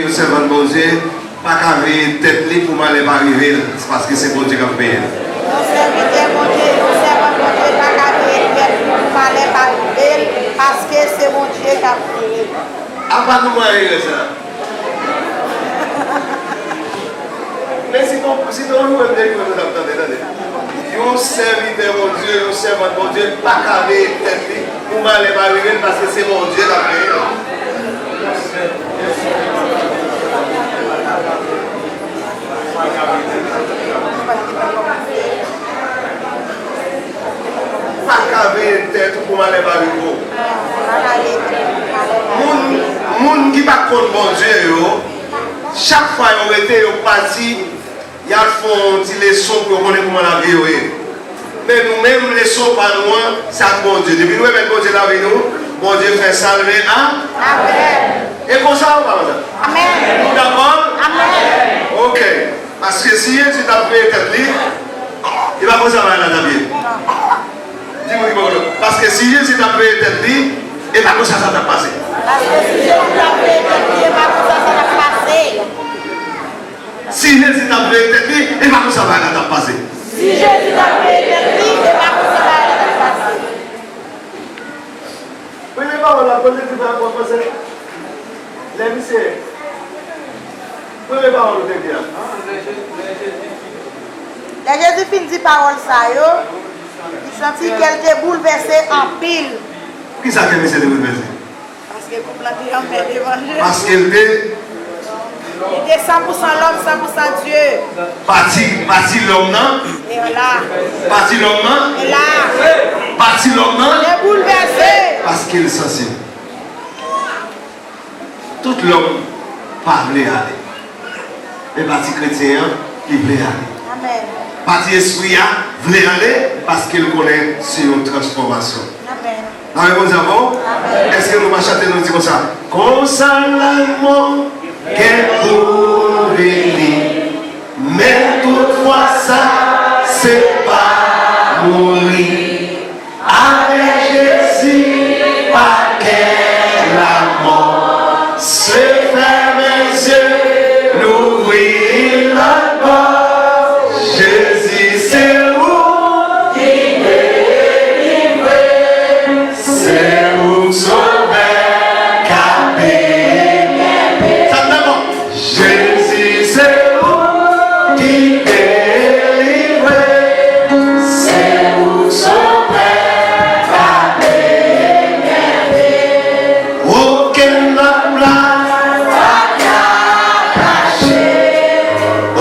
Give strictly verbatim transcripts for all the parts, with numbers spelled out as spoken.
Yon sèvant Bondye pa ka veye tèt li pou malè pa rive l, paske se Bondye k ap veye l. Yon sèvitè Bondye, yon sèvant Bondye pa ka veye tèt li pou malè pa rive l, paske se Bondye k ap veye l. Apa nou mwen erè sa? Men si ton, si ton nou menm de nou t ap tande, tande. Yon sèvitè Bondye, yon sèvant Bondye pa ka veye tèt li pou malè pa rive l, paske se Bondye k ap veye l. Pa ka veye tèt ou pou malè pa rive w. Moun, moun ki pa konn Bondye yo, chak fwa yo rete, yo pati, y al fè yon ti leson pou yo konnen kouman lavi yo ye. Men nou menm, leson pa nou an, se ak Bondye. Depi nou remèt Bondye lavi nou, Bondye fè sa l vle a. Amèn. E konsa ou pa konsa? Amèn. Nou dakò? Amèn. Ok. Paske si Jezi t ap veye tèt li, e pa konsa bagay la t ap ye. Di moun ki bò kote w, paske si Jezi t ap veye tèt li, e pa konsa sa t ap pase. Paske si Jezi t ap veye tèt li, e pa konsa sa t ap pase. Si Jezi t ap veye tèt li, e pa konsa bagay la t ap pase. Si Jezi t ap veye tèt li, e pa konsa bagay la t ap pase. Premye pawòl la, kote di pa ankò panse. Lè misye, premye pawòl ou te di a. Lè Jezi fin di pawòl sa yo, li santi kè l te boulvèse anpil. Poukisa kè misye te boulvèse? Paske koup lan te anmède manje. Paske l te Li te san pou san lòm, san pou san Dye. Pati, pati lòm nan. E la. Pati lòm nan. E la. Pati lòm nan. Te boulvèse. Paske l sansib. Tout lòm pa vle ale. Men pati kretyen an, li vle ale. Amèn. Pati espri a vle ale, paske l konnen se yon transfòmasyon. Amèn. N ap reponn sa bon? Amèn. Èske nou pa chante, nou di konsa? Konsa lanmò gen pou vini, men tout fwa sa se pa mouri. Avèk Jezi pa gen lanmò. Se fèmen zye, louvri lòt bò. Jezi se ou ki delivre. Se ou sovè k ap peye. Sa t ap bon. Jezi se ou ki delivre, se ou sovè k ap peye. Okenn lòt plas pa ka kache,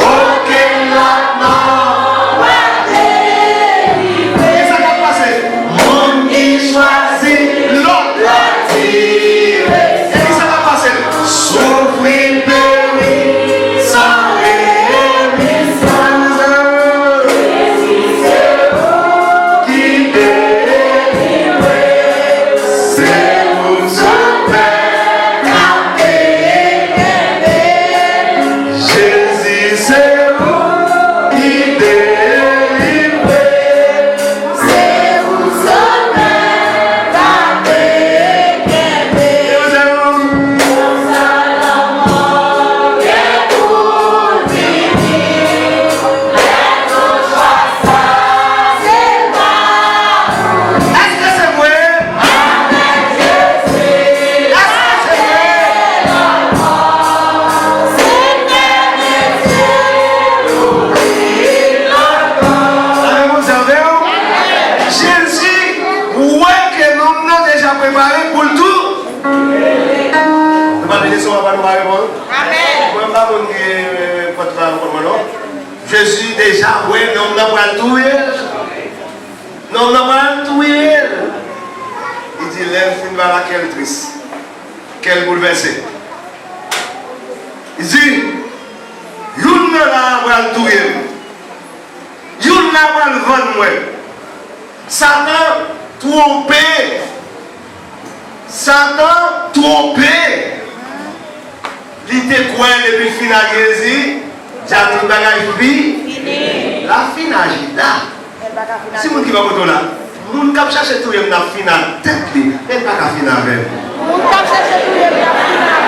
okenn lòt non pa delivre. Kisa k ap pase? Moun ki chwazi lòt la tire. E kisa k ap pase? Soufri, peri, san rezistans. Ki delivre, se ou Sovè k ap peye kenbe. Jezi se ou ki delivre. Se ou Sovè k ap peye kenbe. Konsa lanmò gen pou l fini. Lè tout fwa sa se pa pou nou. Èske se vre? Avèk Jezi, èske se vre? Senyè Jezi, louvri lòt bò. Sa vle di avè w, Jezi wè ke nonm nan deja prepare pou l tou. Nou pa vin leson an, pa nou pa reponn. Amèn. Mwen, m pa konn ki, eh, pòt la ankò, mwen, non. Jezi deja wè nonm nan pral touye l. Nonm nan pral touye l. Li di, lè l fin ba la, kè l tris, kè l boulvèse. Li di, youn nan la a pral touye m. Youn la pral vann mwen. Satan twonpe. Satan twonpe. Li te kwè depi l fin ak Jezi, djab tout bagay fi-, fini. La fin ak Jida. Bèl pa ka fin ak... Si moun ki bò kote w la, moun k ap chache touye m nan fin ak tèt li, men l pa ka fin avè m. Moun k ap chache touye m nan fin ak